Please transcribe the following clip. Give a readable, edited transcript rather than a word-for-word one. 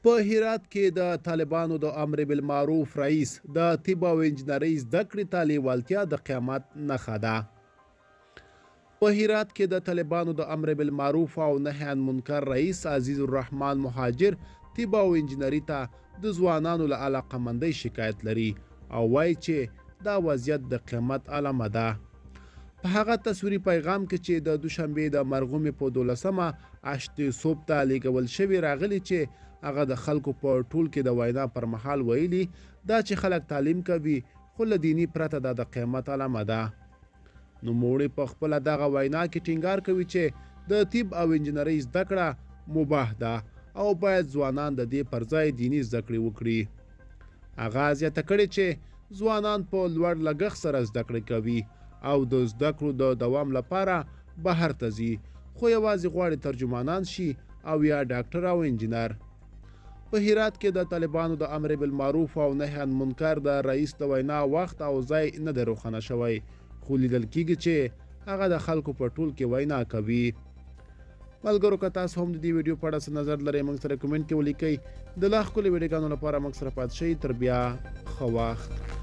په هرات کې د طالبانو د امر بالمعروف رئیس د طب او انجنیرۍ زده کړې ته لیوالتیا د قیامت نښه ده. په هرات کې د طالبانو د امر بالمعروف او نهی عن منکر رئیس عزیز الرحمن مهاجر طب او انجنیري ته د ځوانانو له علاقمندۍ شکایت لري او وایي چې دا وضعیت د قیامت علامه ده. په هغه تصویري پیغام کې چې د دوشنبې د مرغومې په 12مه اشت صبح ته لیږل شوی راغلي چې هغه د خلکو په ټول کې د وینا پر مهال ویلي، دا چې خلک تعلیم کوي خو له دیني پرته دا د قیامت علامه ده. نوموړي په خپله دغه وینا کې ټینګار کوي چې د طب او انجنیرۍ زده کړه مباح ده او باید ځوانان د دې پر ځای دیني زده کړې وکړي. هغه زیاته کړې چې ځوانان په لوړ لګښت سره زده کړې کوي او د زده کړو د دوام لپاره بهر ته ځي، خو یوازې غواړي ترجمانان شي او یا ډاکټر او انجینر. په هرات کې د طالبانو د امر بالمعروف او نهی عن منکر د رئیس د وینا وخت او ځای نه دی روښانه شوی، خو لیدل کیږي چې هغه د خلکو په ټول کې وینا کوي. ملګرو، که تاسو هم د دې ویډیو په اړه څه نظر لرئ، موږ سره کومنټ کې ولیکئ. د لا ښکلو ویډیوګانو لپاره موږ سره پاتې شئ. تر بیا، ښه وخت.